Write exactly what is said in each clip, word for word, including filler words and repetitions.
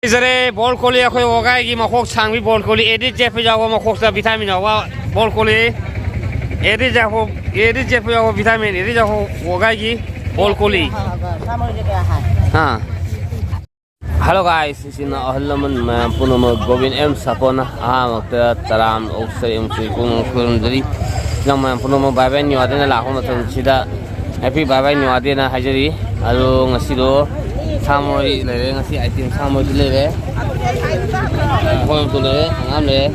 ꯂꯩꯖꯔꯦ ꯕꯣꯜ ꯀꯣꯂꯤ, ꯑꯩꯈꯣꯏ ꯋꯥꯒꯥꯏꯒꯤ ꯃꯈꯣꯛ ꯁꯥꯡꯕꯤ ꯕꯣꯜ ꯀꯣꯂꯤ, edit Jeff ꯌꯥꯎꯕ, ꯃꯈꯣꯛꯇ ꯚꯤꯇꯥꯃꯤꯟ ꯌꯥꯎꯕ ꯕꯣꯜ ꯀꯣꯂꯤ꯫ ꯑꯦꯗꯤꯠ ꯖꯦꯐ, ꯑꯦꯗꯤꯠ ꯖꯦꯐ ꯌꯥꯎꯕ ꯚꯤꯇꯥꯃꯤꯟ, ꯑꯦꯗꯤꯠ ꯖꯦꯐ ꯋꯥꯒꯥꯏꯒꯤ ꯕꯣꯜ ꯀꯣꯂꯤ꯫ ꯍꯥ꯫ Hello guys, ꯏꯆꯤꯟ ꯏꯅꯥꯎ ꯑꯍꯜ ꯂꯃꯟ ꯃꯌꯥꯝ ꯄꯨꯝꯅꯃꯛ, ꯒꯣꯕꯤꯟ ꯑꯦꯝ ꯁꯥꯄꯣꯟꯅ ꯑꯍꯥꯟꯕꯃꯛꯇ ꯇꯔꯥꯝꯅ ꯑꯣꯛꯆꯔꯤ ꯑꯃꯁꯨꯡ ꯏꯄꯨꯡ ꯈꯨꯔꯨꯝꯖꯔꯤ꯫ ꯏꯆꯤꯟ ꯏꯅꯥꯎ ꯃꯌꯥꯝ ꯄꯨꯝꯅꯃꯛ ꯕꯥꯏ ꯕꯥꯏ ꯅꯤꯋꯥꯗꯦꯅ ꯂꯥꯛꯄ ꯃꯇꯝꯁꯤꯗ ꯍꯦꯄꯤ ꯕꯥꯏ ꯕꯥꯏ ꯅꯤꯋꯥꯗꯦꯅ ꯍꯥꯏꯖꯔꯤ꯫ ꯑꯗꯣ ꯉꯁꯤꯗꯣ ꯁꯥ ꯃꯔꯣꯏ ꯂꯩꯔꯦ, ꯉꯁꯤ ꯑꯥꯏꯇꯦꯝ ꯁꯥ ꯃꯔꯣꯏꯁꯨ ꯂꯩꯔꯦ, ꯍꯣꯏ ꯃꯇꯨ ꯂꯩꯔꯦ, ꯍꯪꯒꯥꯝ ꯂꯩꯔꯦ,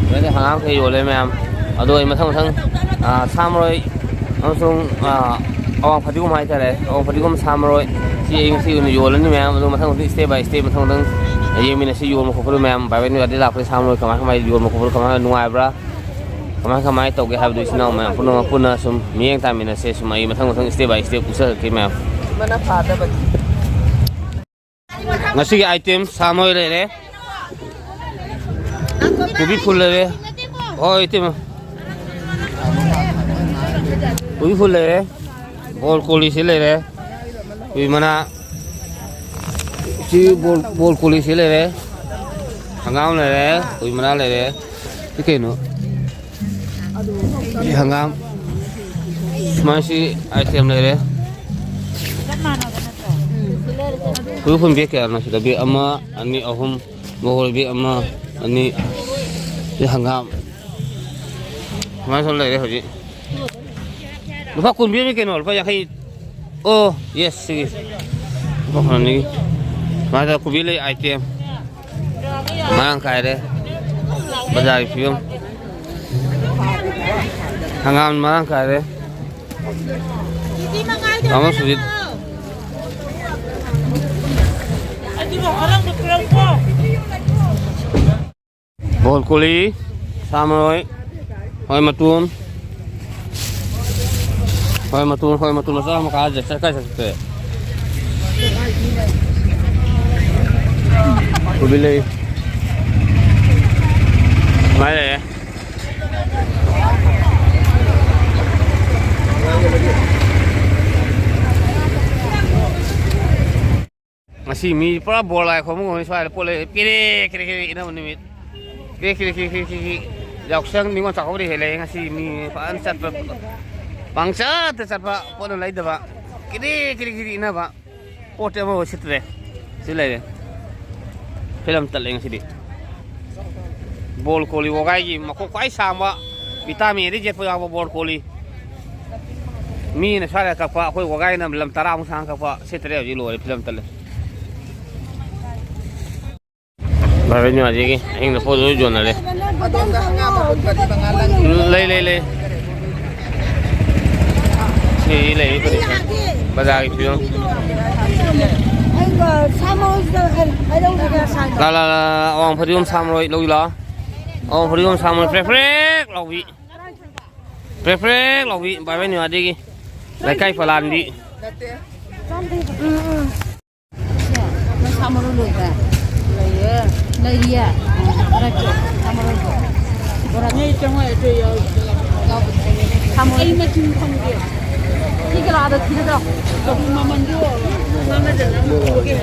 ꯑꯗꯩꯗꯤ ꯍꯪꯒꯥꯝ ꯀꯩ ꯌꯣꯜꯂꯦ ꯃꯌꯥꯝ꯫ ꯑꯗꯣ ꯑꯩ ꯃꯊꯪ ꯃꯊꯪ, ꯑꯥ, ꯁꯥ ꯃꯔꯣꯏ ꯑꯃꯁꯨꯡ, ꯑꯥ, ꯑꯋꯥꯡ ꯐꯗꯤꯒꯣꯝ ꯍꯥꯏꯇꯥꯔꯦ, ꯑꯋꯥꯡ ꯐꯗꯤꯒꯣꯝ ꯁꯥ ꯃꯔꯣꯏ ꯁꯤ ꯑꯩ ꯉꯁꯤ ꯑꯣꯏꯅ ꯌꯣꯜꯂꯅꯤ ꯃꯌꯥꯝ꯫ ꯑꯗꯣ ꯃꯊꯪ ꯃꯊꯪ step by step ꯃꯊꯪ ꯃꯊꯪ ꯌꯦꯡꯃꯤꯟꯅꯁꯤ꯫ ꯌꯣꯟꯕ ꯈꯣꯠꯄꯗꯣ ꯃꯌꯥꯝ ꯕꯥꯏ ꯕꯥꯏ ꯅꯤꯋꯥꯗꯦ ꯂꯥꯛꯄꯗ ꯁꯥ ꯃꯔꯣꯏ ꯀꯃꯥꯏ ꯀꯃꯥꯏꯅ ꯌꯣꯟꯕ ꯈꯣꯠꯄꯗꯣ ꯀꯃꯥꯏꯅ ꯅꯨꯡꯉꯥꯏꯕ꯭ꯔꯥ, ꯀꯃꯥꯏ ꯀꯃꯥꯏ ꯇꯧꯒꯦ ꯍꯥꯏꯕꯗꯨ ꯏꯆꯤꯟ ꯏꯅꯥꯎ ꯃꯌꯥꯝ ꯄꯨꯝꯅꯃꯛ ꯄꯨꯟꯅ ꯁꯨꯝ ꯃꯤꯠꯌꯦꯡ ꯇꯥꯃꯤꯟꯅꯁꯦ꯫ ꯁꯨꯝ ꯑꯩ ꯃꯊꯪ ꯃꯊꯪ step by step ꯎꯠꯆꯔꯛꯀꯦ ꯃꯌꯥꯝ꯫ ꯃꯅ ꯐꯥꯗꯕꯅꯤ꯫ ꯉꯁꯤꯒꯤ ꯑꯥꯏꯇꯦꯝ ꯁꯥ ꯃꯔꯣꯏ ꯂꯩꯔꯦ, ꯀꯣꯕꯤ ꯐꯨꯜ ꯂꯩꯔꯦ꯫ ꯍꯣꯏ ꯏꯇꯩꯃ, ꯀꯣꯕꯤ ꯐꯨꯜ ꯂꯩꯔꯦ, ꯕꯣꯜ ꯀꯣꯂꯤꯁꯤ ꯂꯩꯔꯦ, ꯀꯣꯕꯤ ꯃꯅꯥ, ꯁꯤ ꯕꯣꯜ, ꯕꯣꯜ ꯀꯣꯂꯤꯁꯤ ꯂꯩꯔꯦ, ꯍꯪꯒꯥꯝ ꯂꯩꯔꯦ, ꯀꯣꯕꯤ ꯃꯅꯥ ꯂꯩꯔꯦ꯫ ꯁꯤ ꯀꯩꯅꯣ? ꯁꯤ ꯍꯪꯒꯥꯝ꯫ ꯁꯨꯃꯥꯏꯅ ꯁꯤ ꯑꯥꯏꯇꯦꯝ ꯂꯩꯔꯦ꯫ ꯈꯨꯔꯈꯨꯜ ꯕꯦꯛ ꯀꯌꯥꯅꯣ ꯁꯤꯗ? ꯕꯦꯛ ꯑꯃ, ꯑꯅꯤ, ꯑꯍꯨꯝ, ꯃꯣꯍꯣꯔ ꯕꯦꯛ ꯑꯃ, ꯑꯅꯤ, ꯁꯤ ꯍꯪꯒꯥꯝ꯫ ꯁꯨꯃꯥꯏꯅ ꯁꯨꯝ ꯂꯩꯔꯦ ꯍꯧꯖꯤꯛ꯫ ꯂꯨꯄꯥ ꯀꯨꯟ ꯄꯤꯔꯝꯃꯤ ꯀꯩꯅꯣ, ꯂꯨꯄꯥ ꯌꯥꯡꯈꯩ꯫ ꯑꯣ, ꯌꯦꯁ, ꯁꯤꯒꯤ ꯂꯨꯄꯥ ꯀꯨꯟ ꯑꯅꯤꯒꯤ꯫ ꯁꯨꯃꯥꯏꯅ ꯇꯧꯔ ꯀꯣꯕꯤ ꯂꯩ ꯑꯥꯏꯇꯦꯝ꯫ ꯃꯔꯥꯡ ꯀꯥꯏꯔꯦ꯫ ꯕꯖꯥꯔꯒꯤ ꯐꯤꯕꯝ꯫ ꯍꯪꯒꯥꯝ ꯃꯔꯥꯡ ꯀꯥꯏꯔꯦ꯫ ꯇꯥꯃꯣ ꯁꯨꯖꯤꯠ꯫ ꯕꯣꯜ ꯀꯣꯂꯤ, ꯁꯥ ꯃꯔꯣꯏ, ꯍꯣꯏ ꯃꯇꯣꯟ, ꯍꯣꯏ ꯃꯇꯣꯟ, ꯍꯣꯏ ꯃꯇꯣꯟ ꯃꯆꯥ ꯑꯃ ꯀꯥꯁꯦ, ꯀꯥꯏ ꯆꯠꯈ꯭ꯔꯦ? ꯀꯣꯕꯤ ꯂꯩ꯫ ꯁꯨꯃꯥꯏꯅ ꯂꯩꯔꯦ꯫ ꯁꯤ ꯃꯤ ꯄꯨꯔꯥ ꯕꯣꯔ ꯂꯥꯏ ꯈꯣꯡꯕ ꯉꯝꯃꯤ ꯁ꯭ꯋꯥꯏꯗ ꯄꯣꯠ ꯂꯩ ꯀꯦꯔꯦ ꯀꯦꯔꯦ ꯀꯦꯔꯦ ꯏꯅꯕ ꯅꯨꯃꯤꯠ꯫ ꯀꯦꯔꯦ ꯀꯦꯔꯦ ꯀꯦꯔꯦ ꯀꯦꯔꯦ ꯀꯦꯔꯦ ꯀꯦꯔꯦ꯫ ꯌꯥꯎꯁꯪ ꯅꯤꯉꯣꯜ ꯆꯥꯛꯀꯧꯕꯗꯤ ꯍꯦꯜꯂꯦ ꯉꯁꯤ ꯃꯤ ꯐꯖꯅ ꯆꯠꯄ꯫ ꯄꯪꯆꯠꯇ ꯆꯠꯄ ꯄꯣꯠꯅ ꯂꯩꯗꯕ꯫ ꯀꯦꯔꯦ ꯀꯦꯔꯦ ꯀꯦꯔꯦ ꯏꯅꯕ꯫ ꯄꯣꯠꯇꯤ ꯑꯃꯐꯥꯎ ꯁꯤꯠꯇ꯭ꯔꯦ꯫ ꯁꯤ ꯂꯩꯔꯦ꯫ ꯐꯤꯂꯝ ꯇꯠꯂꯦ ꯉꯁꯤꯗꯤ꯫ ꯕꯣꯜ ꯀꯣꯂꯤ ꯋꯥꯒꯥꯏꯒꯤ ꯃꯈꯣꯡ ꯈ꯭ꯋꯥꯏ ꯁꯥꯡꯕ ꯚꯤꯇꯥꯃꯤꯟ ꯑꯦꯗꯤ ꯌꯦꯠꯄ ꯌꯥꯎꯕ ꯕꯣꯜ ꯀꯣꯂꯤ꯫ ꯃꯤꯅ ꯁ꯭ꯋꯥꯏꯗ ꯀꯛꯄ ꯑꯩꯈꯣꯏ ꯋꯥꯒꯥꯏꯅ ꯂꯝ ꯇꯔꯥꯃꯨꯛ ꯁꯥꯡꯅ ꯀꯛꯄ ꯁꯤꯠꯇ꯭ꯔꯦ ꯍꯧꯖꯤꯛ ꯂꯣꯏꯔꯦ ꯐꯤꯂꯝ ꯇꯠꯂꯦ꯫ ꯚꯥꯏ ꯅꯨꯡꯉꯥꯏꯖꯩꯒꯤ ꯑꯍꯤꯡꯗ ꯄꯣꯠ ꯂꯣꯏ ꯌꯣꯟꯅꯔꯦ꯫ ꯂꯩ ꯂꯩ ꯂꯩ꯫ ꯁꯤ ꯂꯩ ꯕꯖꯥꯔꯒꯤ ꯐꯤꯕꯝ꯫ ꯂꯥ ꯂꯥ ꯂꯥ ꯑꯋꯥꯡ ꯐꯗꯤꯒꯣꯝ ꯁꯥꯃꯔꯣꯏ ꯂꯧ ꯂꯥꯛꯑꯣ꯫ ꯑꯋꯥꯡ ꯐꯗꯤꯒꯣꯝ ꯁꯥꯃꯔꯣꯏ ꯄ꯭ꯔꯦꯛ ꯄ꯭ꯔꯦꯛ ꯂꯥꯎꯕꯤ꯫ ꯄ꯭ꯔꯦꯛ ꯄ꯭ꯔꯦꯛ ꯂꯥꯎꯕꯤ ꯕꯥꯏ ꯕꯥꯏ ꯅꯤꯋꯥꯗꯒꯤ꯫ ꯂꯩꯀꯥꯏ ꯄꯂꯥꯟꯕꯤ꯫ ꯁꯥ ꯃꯔꯣꯏ ꯂꯣꯏꯗ꯭ꯔꯦ? ꯂꯩꯌꯦ꯫ ꯂꯩꯔꯤꯌꯦ? ꯎꯝ, ꯈꯔ ꯄꯤꯔꯛꯑꯣ꯫ ꯁꯥ ꯃꯔꯣꯏꯗꯣ꯫ ꯕꯣꯔꯥ꯫ ꯅꯣꯏ ꯆꯪꯉꯛꯑꯦ, ꯑꯗꯨ ꯌꯥꯎ-, ꯌꯥꯎꯕꯗꯤ ꯆꯪꯉꯛꯑꯦ꯫ ꯁꯥ ꯃꯔꯣꯏ꯫ ꯑꯩ ꯃꯆꯤꯟ ꯈꯪꯗꯦ꯫ ꯁꯤ ꯀꯅꯥꯗ ꯊꯤꯒꯗ꯭ꯔꯣ? ꯃꯃꯟꯗꯣ ꯉꯥꯡꯅꯗꯅ ꯑꯃꯨꯛ ꯄꯨꯔꯒꯦ꯫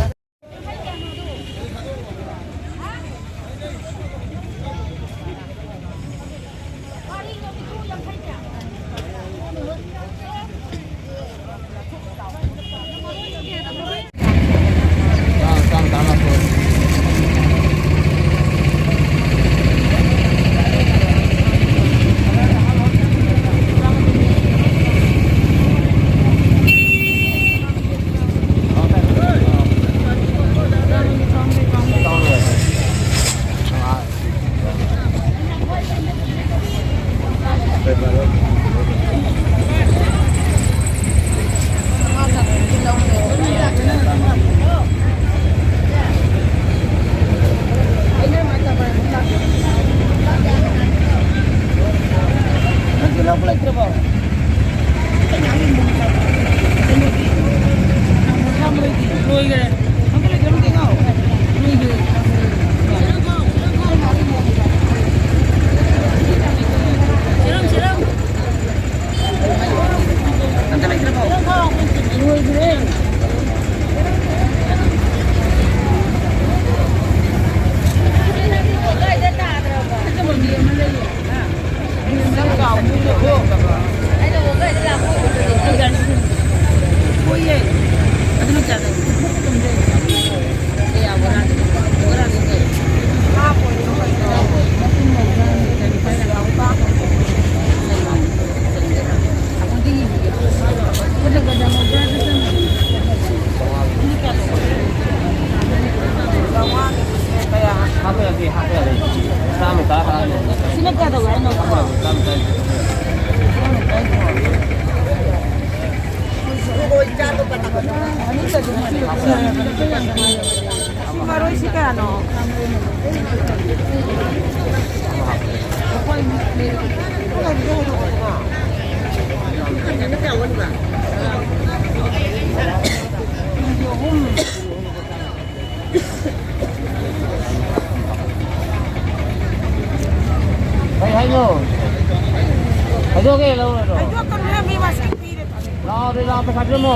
ꯍꯥꯞꯄ ꯌꯥꯗꯦ, ꯍꯥꯞꯄ ꯌꯥꯗꯦ꯫ ꯆꯥꯝꯃ ꯇꯔꯥ ꯇꯔꯥ ꯂꯩ꯫ ꯁꯤꯅ ꯀꯌꯥ ꯇꯧꯒꯦ ꯍꯥꯏꯅꯣ? ꯆꯥꯝꯃ ꯇꯔꯥ꯫ ꯁꯤ ꯃꯔꯣꯏꯁꯤ ꯀꯌꯥꯅꯣ? ꯀꯩ ꯍꯥꯏꯅꯣ? ꯍꯥꯏꯗꯣꯛꯑꯒꯦ, ꯂꯧꯔꯣꯏꯗ꯭ꯔꯣ? ꯍꯥꯏꯗꯣꯛꯀꯅꯨꯍꯦ, ꯃꯤ ꯃꯁꯤꯡ ꯄꯤꯔꯦ ꯐꯔꯦ꯫ ꯂꯥꯛꯑꯣ, ꯑꯗꯨꯗꯤ ꯂꯥꯛꯑꯣ, ꯄꯩꯁꯥ ꯄꯤꯔꯝꯃꯣ꯫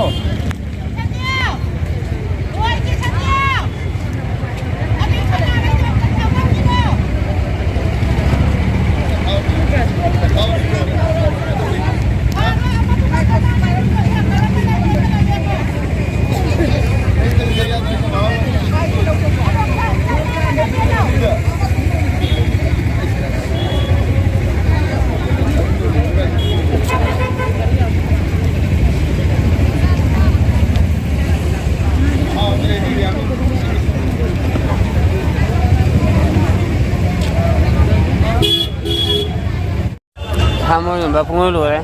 ꯁꯥ ꯃꯔꯣꯏ ꯌꯣꯟꯕ ꯄꯨꯡꯂꯣꯏ ꯂꯣꯏꯔꯦ꯫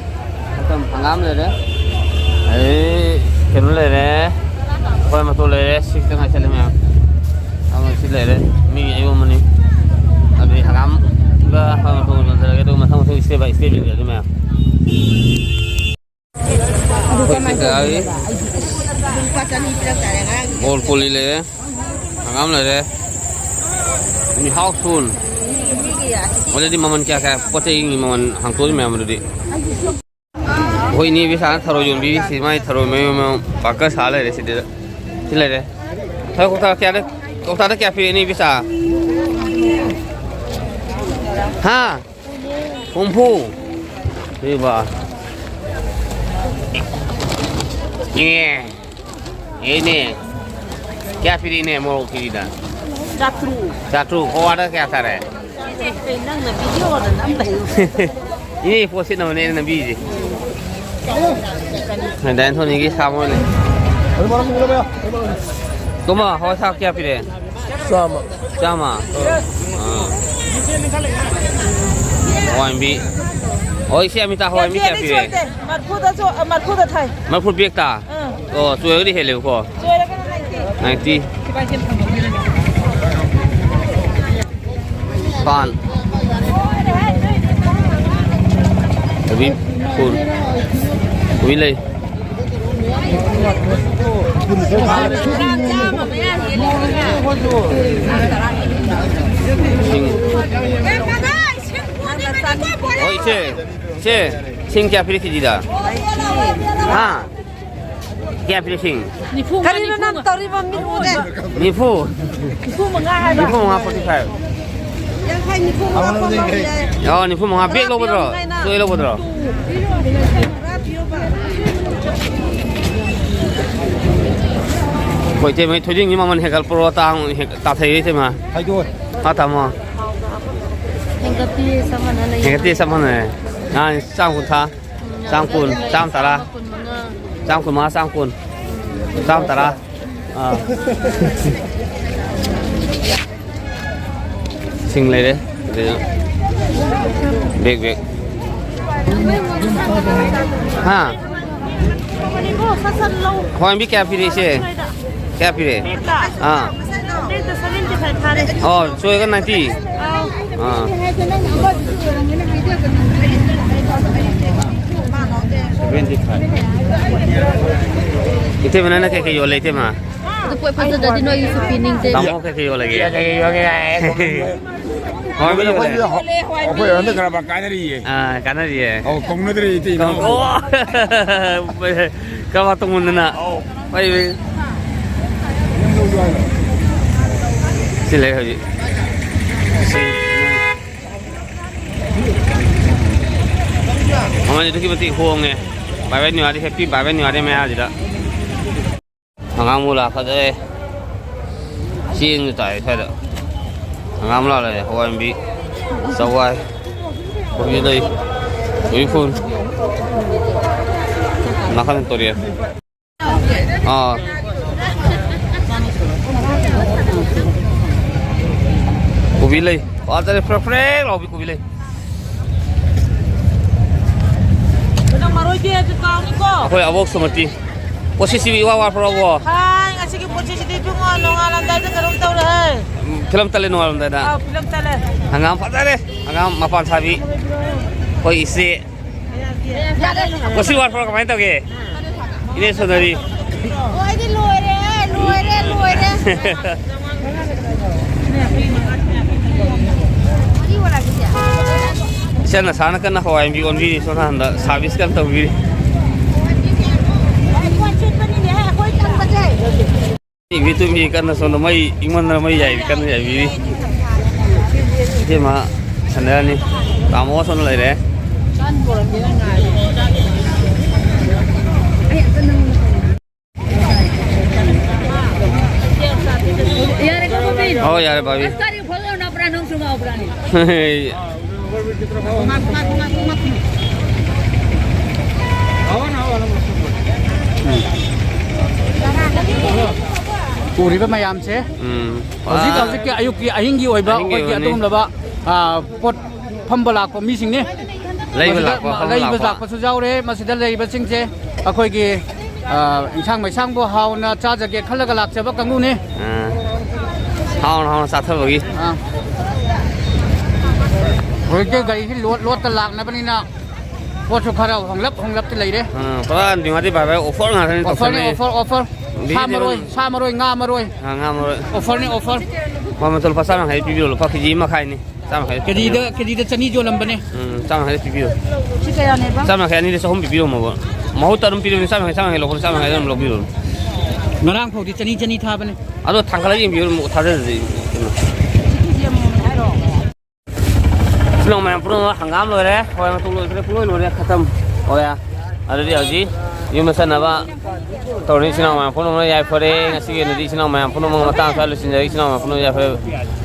ꯃꯇꯝ ꯍꯪꯒꯥꯝ ꯂꯩꯔꯦ꯫ ꯑꯗꯩ ꯀꯩꯅꯣ ꯂꯩꯔꯦ꯫ ꯍꯋꯥꯏ ꯃꯇꯣꯟ ꯂꯩꯔꯦ꯫ ꯁꯤ ꯈꯤꯇꯪ ꯉꯥꯏꯁꯜꯂꯦ ꯃꯌꯥꯝ꯫ ꯁꯥ ꯃꯔꯣꯏ ꯁꯤ ꯂꯩꯔꯦ꯫ ꯃꯤꯒꯤ ꯑꯌꯣꯟꯕꯅꯤ꯫ ꯑꯗꯩ ꯍꯪꯒꯥꯝꯒ ꯍꯋꯥꯏ ꯃꯇꯣꯟ ꯌꯣꯟꯖꯔꯒꯦ꯫ ꯑꯗꯨꯒ ꯃꯊꯪ ꯃꯊꯪ step by step ꯌꯦꯡꯖꯔꯒꯦ ꯃꯌꯥꯝ꯫ ꯑꯩꯈꯣꯏ ꯁꯤ ꯀꯛꯑꯒꯦ꯫ ꯕꯣꯜ ꯀꯣꯂꯤ ꯂꯩꯔꯦ꯫ ꯍꯪꯒꯥꯝ ꯂꯩꯔꯦ꯫ ꯃꯤꯍꯥꯎ ꯁꯨꯟ꯫ ꯑꯗꯨꯗꯤ ꯃꯃꯜ ꯀꯌꯥ ꯀꯌꯥ ꯄꯣꯠ ꯆꯩꯒꯤ ꯃꯃꯜ ꯍꯥꯡꯇꯣꯛꯑꯁꯤ ꯃꯌꯥꯝ ꯑꯗꯨꯗꯤ꯫ ꯑꯩꯈꯣꯏ ꯏꯅꯦ ꯏꯕꯦꯆꯥꯅ ꯊꯔꯣꯏ ꯌꯣꯟꯕꯤꯔꯤꯁꯤ, ꯃꯥꯏ ꯊꯔꯣꯏ ꯃꯌꯣꯝ ꯃꯌꯣꯝ ꯄꯥꯀꯔ ꯁꯥ ꯂꯩꯔꯦ ꯁꯤꯗ꯫ ꯁꯤ ꯂꯩꯔꯦ꯫ ꯊꯔꯣꯏ ꯀꯧꯇꯥ ꯀꯌꯥꯗ, ꯀꯧꯇꯥꯗ ꯀꯌꯥ ꯄꯤꯔꯦ ꯏꯅꯦ ꯏꯕꯦꯆꯥ? ꯍꯥ? ꯍꯨꯝꯐꯨ꯫ ꯁꯤꯕ꯫ ꯑꯦ꯫ ꯑꯦꯅꯦ꯫ ꯀꯌꯥ ꯄꯤꯔꯤꯅꯦ ꯃꯣꯔꯣꯛ ꯀꯦꯖꯤꯗ? ꯆꯥꯇ꯭ꯔꯨꯛ꯫ ꯆꯥꯇ꯭ꯔꯨꯛ꯫ ꯄꯋꯥꯗ ꯀꯌꯥ ꯇꯥꯔꯦ? ꯀꯩ ꯅꯪꯅ ꯚꯤꯗꯤꯑꯣꯗ ꯅꯝ ꯂꯩꯌꯨ꯫ ꯏꯅꯦ ꯄꯣꯠ ꯁꯤꯠꯅꯕꯅꯦ ꯑꯩꯅ ꯅꯝꯕꯤꯔꯤꯁꯦ꯫ ꯗꯥ ꯑꯦꯟꯊꯣꯅꯤꯒꯤ ꯁꯥ ꯃꯣꯏ ꯂꯩ꯫ ꯇꯣꯃꯥ, ꯍꯋꯥꯏ ꯊ꯭ꯔꯥꯛ ꯀꯌꯥ ꯄꯤꯔꯦ? ꯆꯥꯝꯃ꯫ ꯆꯥꯝꯃ? ꯑꯥ꯫ ꯍꯋꯥꯏ ꯃꯨꯕꯤ꯫ ꯍꯣꯏ, ꯏꯆꯦ ꯑꯃꯤꯇꯥ, ꯍꯋꯥꯏ ꯃꯨꯕꯤ ꯀꯌꯥ ꯄꯤꯔꯦ? ꯃꯔꯐꯨꯗ ꯆꯣ-, ꯃꯔꯐꯨꯗ ꯊꯥꯏ꯫ ꯃꯔꯐꯨ ꯕꯦꯛꯇ? ꯑꯥ꯫ ꯑꯣ, ꯆꯣꯏꯔꯒꯗꯤ ꯍꯦꯜꯂꯦꯕꯀꯣ꯫ ꯆꯣꯏꯔꯒꯅ ꯅꯥꯏꯟꯇꯤ꯫ ꯅꯥꯏꯟꯇꯤ꯫ ꯄꯥꯟ꯫ ꯀꯣꯕꯤ ꯐꯨꯜ꯫ ꯀꯣꯕꯤ ꯂꯩ꯫ ꯁꯤꯡ꯫ ꯍꯣꯏ, ꯏꯆꯦ꯫ ꯏꯆꯦ, ꯁꯤꯡ ꯀꯌꯥ ꯄꯤꯔꯤ ꯀꯦꯖꯤꯗ? ꯍꯥ? ꯀꯌꯥ ꯄꯤꯔꯤ ꯁꯤꯡ? ꯅꯤꯐꯨ ꯃꯉꯥ, ꯀꯔꯤꯅꯣ ꯅꯪ ꯅꯤꯐꯨ ꯃꯉꯥ꯫ ꯇꯧꯔꯤꯕ ꯃꯤꯠ ꯎꯗꯦ? ꯅꯤꯐꯨ꯫ ꯅꯤꯐꯨ ꯃꯉꯥ ꯍꯥꯏꯕ꯫ ꯅꯤꯐꯨ ꯃꯉꯥ, ꯐꯣꯔꯇꯤ ꯐꯥꯏꯚ꯫ ꯌꯥꯡꯈꯩ, ꯅꯤꯐꯨ ꯃꯉꯥ ꯐꯥꯎ ꯌꯥꯏ꯫ ꯑꯣ, ꯅꯤꯐꯨ ꯃꯉꯥ꯫ ꯕꯦꯛ ꯂꯧꯒꯗ꯭ꯔꯣ? ꯇꯔꯥ ꯄꯤꯔꯣ ꯀꯩꯅꯣ꯫ ꯆꯣꯏ ꯂꯧꯒꯗ꯭ꯔꯣ? ꯇꯔꯥ ꯄꯤꯔꯣꯕ꯫ ꯑꯩꯈꯣꯏ ꯏꯇꯩꯃꯩ ꯊꯣꯏꯗꯤꯡꯒꯤ ꯃꯃꯜ ꯍꯦꯟꯒꯠꯄ꯭ꯔꯣ, ꯇꯥꯡ-, ꯍꯦꯟ-, ꯇꯥꯊꯩꯔꯦ ꯏꯇꯩꯃ? ꯍꯥꯏꯗꯣꯛꯑꯣ꯫ ꯍꯥ, ꯇꯥꯃꯣ? ꯍꯦꯟꯒꯠꯇꯤꯌꯦ, ꯆꯞ ꯃꯥꯟꯅ ꯂꯩꯌꯦ꯫ ꯍꯦꯟꯒꯠꯇꯤꯌꯦ, ꯆꯞ ꯃꯥꯟꯅꯔꯦ꯫ ꯉꯥ ꯆꯥꯝ ꯀꯨꯟꯊ꯭ꯔꯥ꯫ ꯆꯥꯝ ꯀꯨꯟ, ꯆꯥꯝ ꯇꯔꯥ꯫ ꯆꯥꯝꯃ ꯀꯨꯟ ꯃꯉꯥ꯫ ꯆꯥꯝ ꯀꯨꯟ ꯃꯉꯥ, ꯆꯥꯝ ꯀꯨꯟ꯫ ꯆꯥꯝ ꯇꯔꯥ꯫ ꯑꯥ꯫ ꯁꯤꯡ ꯂꯩꯔꯦ꯫ ꯑꯗꯨꯅ ꯕꯦꯛ, ꯕꯦꯛ꯫ ꯍꯥ? ꯍꯋꯥꯏ ꯃꯨꯕꯤ ꯀꯌꯥ ꯄꯤꯔꯦ, ꯏꯆꯦ? ꯀꯌꯥ ꯄꯤꯔꯦ? ꯕꯦꯛꯇ? ꯑꯥ꯫ ꯕꯦꯛꯇ ꯁꯚꯦꯟꯇꯤ ꯐꯥꯏꯚ ꯊꯥꯔꯦ꯫ ꯑꯣ, ꯆꯣꯏꯒ ꯅꯥꯏꯟꯇꯤ? ꯑꯥꯎ꯫ ꯑꯥ꯫ Seventy five. ꯏꯇꯩꯃ, ꯅꯪꯅ ꯀꯩꯀꯩ ꯌꯣꯜꯂꯦ, ꯏꯇꯩꯃ? ꯑꯗꯨ ꯄꯣꯠ ꯐꯖꯗ꯭ꯔꯗꯤ ꯅꯣꯏꯒꯤꯁꯨ ꯄꯤꯅꯤꯡꯗꯦ꯫ ꯇꯥꯃꯣ, ꯀꯩꯀꯩ ꯌꯣꯜꯂꯒꯦ? ꯍꯣꯏ, ꯑꯩꯈꯣꯏ ꯍꯟꯗꯛ ꯀꯔꯕꯥꯔ ꯀꯥꯟꯅꯔꯤꯌꯦ꯫ ꯑꯥ, ꯀꯥꯟꯅꯔꯤꯌꯦ꯫ ꯑꯧ, ꯀꯧꯅꯗ꯭ꯔꯦ ꯏꯇꯩ ꯏꯅꯥꯎ꯫ ꯑꯣ꯫ ꯀꯔꯕꯥꯔ ꯇꯧꯃꯟꯗꯅ꯫ ꯑꯧ꯫ ꯐꯩ, ꯐꯩ꯫ ꯁꯤ ꯂꯩ ꯍꯧꯖꯤꯛ꯫ ꯃꯃꯜꯁꯦ ꯑꯗꯨꯛꯀꯤ ꯃꯇꯤꯛ ꯍꯣꯡꯉꯦ꯫ ꯕꯥꯏ ꯕꯥꯏ ꯅꯤꯌꯨ ꯌꯥꯔꯗꯤ, ꯍꯦꯄꯤ ꯕꯥꯏ ꯕꯥꯏ ꯅꯤꯌꯨ ꯌꯥꯔꯗꯤ ꯃꯌꯥꯁꯤꯗ꯫ ꯍꯪꯒꯥꯝ ꯃꯨꯂꯥ ꯐꯖꯔꯦ꯫ ꯆꯦꯡꯁꯨ ꯇꯥꯏ ꯁ꯭ꯋꯥꯏꯗ꯫ ꯍꯪꯒꯥꯝ ꯃꯨꯂꯥ ꯂꯩꯔꯦ, ꯍꯋꯥꯏ ꯃꯨꯕꯤ, ꯆꯋꯥꯏ, ꯀꯣꯕꯤ ꯂꯩ, ꯀꯣꯕꯤ ꯐꯨꯜ꯫ ꯅꯥꯀꯟꯗ ꯇꯨꯔꯦꯜ꯫ ꯑꯥ꯫ ꯀꯣꯕꯤ ꯂꯩ꯫ ꯐꯖꯔꯦ, ꯐ꯭ꯔꯦꯛ ꯐ꯭ꯔꯦꯛ ꯂꯥꯎꯕꯤ ꯀꯣꯕꯤ ꯂꯩ꯫ ꯀꯩꯅꯣ ꯃꯔꯣꯏꯗꯤ ꯑꯗꯨ ꯀꯥꯎꯅꯤꯀꯣ꯫ ꯑꯩꯈꯣꯏ ꯑꯕꯣꯛ ꯁꯨꯃꯇꯤ꯫ ꯄꯣꯠꯁꯤꯠꯁꯤꯕꯨ ꯏꯋꯥ ꯋꯥꯠꯄ꯭ꯔꯣ? ꯍꯥꯏ, ꯉꯁꯤꯒꯤ ꯄꯣꯠꯁꯤꯠꯁꯤꯗꯤ ꯏꯕꯨꯡꯉꯣ, ꯅꯣꯡꯉꯥꯜꯂꯝꯗꯥꯏꯗ ꯀꯩꯅꯣꯝ ꯇꯧꯔꯦ꯫ ꯎꯝ, ꯐꯤꯂꯝ ꯇꯠꯂꯦ ꯅꯣꯡꯉꯥꯜꯂꯝꯗꯥꯏꯗ꯫ ꯑꯥꯎ, ꯐꯤꯂꯝ ꯇꯠꯂꯦ꯫ ꯍꯪꯒꯥꯝ ꯐꯖꯔꯦ꯫ ꯍꯪꯒꯥꯝ ꯃꯄꯥꯟ ꯁꯥꯕꯤ꯫ ꯑꯩꯈꯣꯏ ꯏꯆꯦ꯫ ꯌꯥꯔꯦ꯫ ꯉꯁꯤ ꯋꯥꯠꯄ꯭ꯔꯣ? ꯀꯃꯥꯏꯅ ꯇꯧꯒꯦ? ꯏꯅꯦ ꯁꯣꯅꯔꯤ꯫ ꯑꯣ, ꯑꯩꯗꯤ ꯂꯣꯏꯔꯦ, ꯂꯣꯏꯔꯦ, ꯂꯣꯏꯔꯦ꯫ ꯏꯆꯟ ꯅꯁꯥꯅ ꯀꯟꯅ ꯍꯋꯥꯏ ꯑꯣꯟꯕꯤ ꯑꯣꯟꯕꯤꯔꯤ, ꯁꯣꯝ ꯅꯥꯀꯟꯗ ꯁꯥꯔꯚꯤꯁ ꯀꯟꯅ ꯇꯧꯕꯤꯔꯤ꯫ ꯑꯩꯈꯣꯏ ꯇꯝꯕꯁꯦ꯫ ꯏꯕꯤ ꯇꯨꯝꯕꯤ ꯀꯟꯅ ꯁꯣꯝꯗ ꯃꯩ ꯏꯪꯃꯟꯗꯅ ꯃꯩ ꯌꯥꯏꯕꯤ ꯀꯟꯅ ꯌꯥꯏꯕꯤꯔꯤ꯫ ꯏꯆꯦꯃ ꯁꯥꯟꯅꯔꯅꯤ꯫ ꯇꯥꯃꯣ ꯁꯣꯝꯗ ꯂꯩꯔꯦ꯫ ꯌꯥꯔꯦꯀꯣ, ꯕꯣꯕꯤ? ꯑꯣ, ꯌꯥꯔꯦ, ꯚꯥꯕꯤ꯫ ꯑꯁ, ꯀꯔꯤ ꯐꯣꯇꯣ ꯅꯞꯄ꯭ꯔꯥ, ꯅꯪꯁꯨ ꯉꯥꯎꯕ꯭ꯔꯥꯅꯦ? ꯎꯔꯤꯕ ꯃꯌꯥꯝꯁꯦ ꯎꯝ꯫ ꯍꯧꯖꯤꯛ ꯄꯨꯔꯥ ꯍꯧꯖꯤꯛꯀꯤ ꯑꯌꯨꯛꯀꯤ ꯑꯍꯤꯡꯒꯤ ꯑꯣꯏꯕ ꯑꯍꯤꯡꯒꯤ ꯑꯩꯈꯣꯏꯒꯤ ꯑꯣꯏꯕꯅꯤ꯫ ꯑꯗꯨꯒꯨꯝꯂꯕ, ꯑ, ꯄꯣꯠ ꯐꯝꯕ ꯂꯥꯛꯄ ꯃꯤꯁꯤꯡꯅꯤ꯫ ꯂꯩꯕ ꯃꯁꯤꯗ ꯂꯥꯛꯄ, ꯃ-, ꯐꯝꯕ ꯂꯩꯕ ꯂꯥꯛꯄ꯫ ꯂꯥꯛꯄꯁꯨ ꯌꯥꯎꯔꯦ꯫ ꯃꯁꯤꯗ ꯂꯩꯔꯤꯕꯁꯤꯡꯁꯦ ꯑꯩꯈꯣꯏꯒꯤ, ꯑ, ꯏꯟꯁꯥꯡ ꯃꯩꯁꯥꯡꯕꯨ ꯍꯥꯎꯅ ꯆꯥꯖꯒꯦ ꯈꯜꯂꯒ ꯂꯥꯛꯆꯕ ꯀꯥꯡꯕꯨꯅꯤ꯫ ꯑ, ꯍꯥꯎꯅ ꯍꯥꯎꯅ ꯆꯥꯊꯕꯒꯤ꯫ ꯑ꯫ ꯍꯧꯖꯤꯛꯇꯤ ꯒꯥꯔꯤꯁꯤ ꯂꯣꯠ ꯂꯣꯠꯇ ꯂꯥꯛꯅꯕꯅꯤꯅ ꯄꯣꯠꯁꯨ ꯈꯔ ꯍꯣꯡꯂꯞ ꯍꯣꯡꯂꯞꯇꯤ ꯂꯩꯔꯦ꯫ ꯑ, ꯄꯨꯔꯥ ꯅꯤꯡꯉꯥꯗꯤ ꯚꯥꯏ ꯚꯥꯏ, ꯑꯣꯐꯔ ꯉꯥꯛꯇꯅꯤ ꯑꯣꯐꯔꯅꯤ, ꯇꯧꯁꯟꯅꯩ꯫ Offer, offer. ꯁꯥ ꯕꯤꯖꯤꯅꯦꯁ ꯃꯔꯣꯏ, ꯁꯥ ꯃꯔꯣꯏ, ꯉꯥ ꯃꯔꯣꯏ꯫ ꯑ, ꯉꯥ ꯃꯔꯣꯏ꯫ ꯑꯣꯐꯔꯅꯤ, ꯑꯣꯐꯔ꯫ ꯃꯃꯜꯁꯨ ꯂꯨꯄꯥ ꯆꯥꯝ ꯌꯥꯡꯈꯩ ꯄꯤꯕꯤꯔꯣ, ꯂꯨꯄꯥ ꯀꯦꯖꯤ ꯑꯃ ꯃꯈꯥꯏꯅꯤ꯫ ꯆꯥꯝ ꯌꯥꯡꯈꯩ ꯄꯤꯕꯤꯔꯣ꯫ ꯀꯦꯖꯤꯗ, ꯀꯦꯖꯤꯗ ꯆꯅꯤ ꯌꯣꯜꯂꯝꯕꯅꯦ꯫ ꯎꯝ, ꯆꯥꯝ ꯌꯥꯡꯈꯩ ꯄꯤꯕꯤꯔꯣ꯫ ꯁꯤ ꯀꯌꯥꯅꯦꯕ? ꯆꯥꯝ ꯌꯥꯡꯈꯩ ꯑꯅꯤꯗ ꯆꯍꯨꯝ ꯄꯤꯕꯤꯔꯝꯃꯣꯕ꯫ ꯃꯍꯨꯠꯇ ꯑꯗꯨꯝ ꯄꯤꯔꯕꯅꯤ, ꯆꯥꯝ ꯌꯥꯡꯈꯩ, ꯆꯥꯝ ꯌꯥꯡꯈꯩ ꯂꯧꯕ, ꯆꯥꯝ ꯌꯥꯡꯈꯩ ꯑꯗꯨꯝ ꯂꯧꯕꯤꯔꯣ꯫ ꯉꯔꯥꯡ ꯐꯥꯎꯗꯤ ꯆꯅꯤ, ꯆꯅꯤ ꯊꯥꯕꯅꯦ꯫ ꯑꯗꯣ ꯊꯥꯡꯒꯠꯂ ꯌꯦꯡꯕꯤꯌꯨ, ꯑꯃꯨꯛ ꯊꯥꯖꯗ꯭ꯔꯗꯤ꯫ ꯏꯆꯤꯜ ꯏꯅꯥꯎ ꯃꯌꯥꯝ ꯄꯨꯝꯅꯃꯛ ꯍꯪꯒꯥꯝ ꯂꯣꯏꯔꯦ, ꯍꯋꯥꯏ ꯃꯇꯣꯟ ꯂꯣꯏꯈ꯭ꯔꯦ, ꯄꯨꯡꯂꯣꯏ ꯂꯣꯏꯔꯦ, ꯈꯇꯝ ꯑꯣꯏꯔꯦ꯫ ꯑꯗꯨꯗꯤ ꯍꯧꯖꯤꯛ ꯌꯨꯝꯗ ꯆꯠꯅꯕ ꯇꯧꯔꯅꯤ꯫ ꯏꯆꯤꯜ ꯏꯅꯥꯎ ꯃꯌꯥꯝ ꯄꯨꯝꯅꯃꯛ ꯌꯥꯏꯐꯔꯦ꯫ ꯉꯁꯤꯒꯤ ꯑꯣꯏꯅꯗꯤ ꯏꯆꯤꯜ ꯏꯅꯥꯎ ꯃꯌꯥꯝ ꯄꯨꯝꯅꯃꯛ ꯃꯇꯥꯡ ꯑꯁ꯭ꯋꯥꯏꯗ ꯂꯣꯏꯁꯤꯟꯖꯔꯒꯦ꯫ ꯏꯆꯤꯜ ꯏꯅꯥꯎ ꯃꯌꯥꯝ ꯄꯨꯝꯅꯃꯛ ꯌꯥꯏꯐꯔꯦ꯫